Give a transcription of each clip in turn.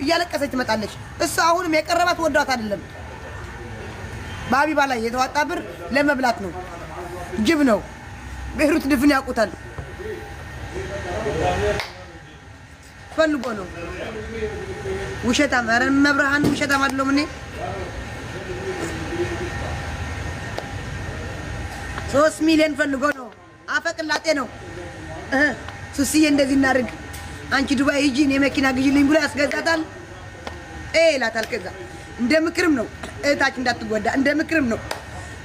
እያለቀሰች ትመጣለች። እሷ አሁንም የቀረባት ወዷት አይደለም። በሀቢባ ላይ የተዋጣ ብር ለመብላት ነው። ጅብ ነው። ቤይሩት ድፍን ያውቁታል። ፈልጎ ነው። ውሸታም። ኧረ መብርሃን ውሸታም አይደለሁም እኔ። 3 ሚሊዮን ፈልጎ ነው። አፈቅላጤ ነው። ሱስዬ እንደዚህ እናድርግ፣ አንቺ ዱባይ ሂጂ፣ እኔ መኪና ግዢልኝ ብሎ ያስገዛታል ይላታል። ከዛ እንደ ምክርም ነው እህታችን እንዳትጎዳ እንደ ምክርም ነው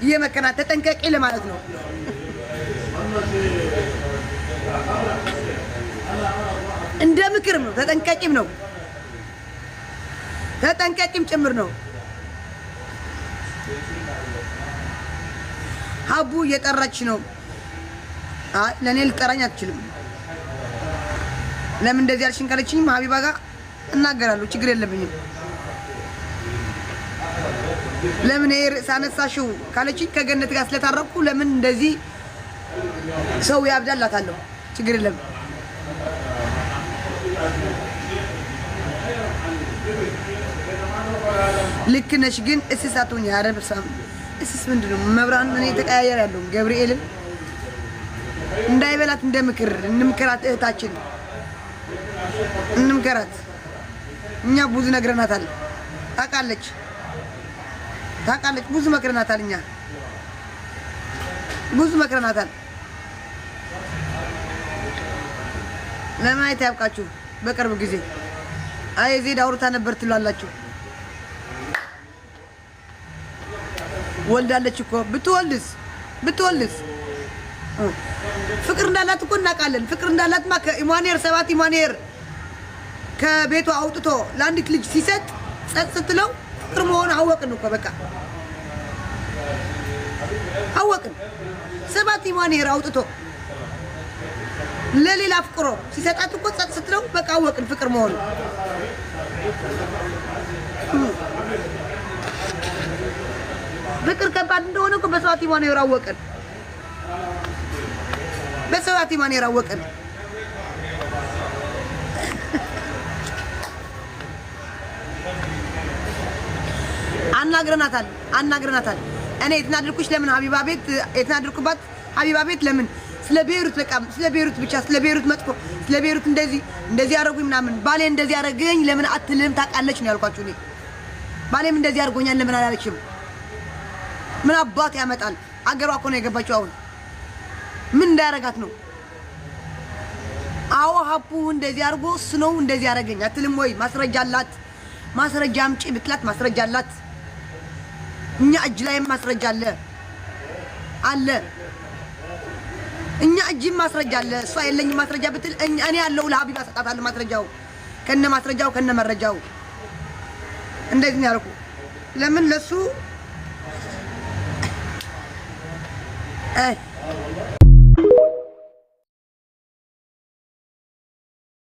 እየመከናት ተጠንቀቂ ለማለት ነው። እንደ ምክርም ነው፣ ተጠንቀቂም ነው፣ ተጠንቀቂም ጭምር ነው። ሀቡ እየጠራች ነው። አይ ለእኔ ልጠራኝ አትችልም። ለምን እንደዚህ አልሽኝ ካለችኝም ሀቢባ ጋር እናገራለሁ። ችግር የለብኝም። ለምን ይሄ ርዕስ አነሳሽው ካለችኝ ከገነት ጋር ስለታረቅኩ ለምን እንደዚህ ሰው ያብዳላታለሁ። ችግር የለም። ልክ ነሽ፣ ግን እስስ አትሁኝ። ኧረ በስመ አብ እስስ ምንድን ነው? መብራን እኔ ተቀያየር ያለው ገብርኤልን እንዳይበላት እንደ ምክር እንምከራት፣ እህታችን እንምከራት። እኛ ብዙ ነግረናታል፣ ታውቃለች፣ ታውቃለች። ብዙ መክረናታል፣ እኛ ብዙ መክረናታል። ለማየት ያብቃችሁ በቅርብ ጊዜ። አይ ዜድ አውርታ ነበር ትላላችሁ። ወልዳለች እኮ ብትወልድስ ብትወልድስ ፍቅር እንዳላት እኮ እናውቃለን። ፍቅር እንዳላትማ ከኢማኑኤል 7 ኢማኑኤል ከቤቷ አውጥቶ ለአንዲት ልጅ ሲሰጥ ጸጥ ስትለው ፍቅር መሆኑ አወቅን እኮ በቃ አወቅን። 7 ኢማኑኤል አውጥቶ ለሌላ ፍቅሮ ሲሰጣት እኮ ጸጥ ስትለው በቃ አወቅን ፍቅር መሆኑ። ፍቅር ከባድ እንደሆነ እኮ በ7 ኢማኑኤል አወቅን። በ7 ኢማኑኤል አወቅን። አናግረናታል አናግረናታል። እኔ የተናደድኩሽ ለምን ሀቢባ ቤት የተናደድኩባት ሀቢባ ቤት ለምን ስለ ቤይሩት በቃ ስለ ቤይሩት ብቻ ስለ ቤይሩት መጥፎ ስለ ቤይሩት እንደዚህ እንደዚህ አደረጉኝ ምናምን ባሌ እንደዚህ አደረገኝ ለምን አትልም? ታውቃለች ነው ያልኳችሁ። እኔ ባሌም እንደዚህ አድርጎኛል ለምን አላለችም? ምን አባት ያመጣል? አገሯ እኮ ነው የገባችው። አሁን ምን እንዳያረጋት ነው? አዎ ሀቡ እንደዚህ አድርጎ እሱ ነው እንደዚህ አደረገኝ አትልም ወይ? ማስረጃ አላት። ማስረጃ አምጪ ብትላት ማስረጃ አላት። እኛ እጅ ላይም ማስረጃ አለ አለ እኛ እጅም ማስረጃ አለ። እሷ የለኝም ማስረጃ ብትል እኔ ያለው ለሀቢባ ሰጣታለሁ። ማስረጃው ከነ ማስረጃው ከነ መረጃው እንደዚህ ነው ያልኩ። ለምን ለሱ አይ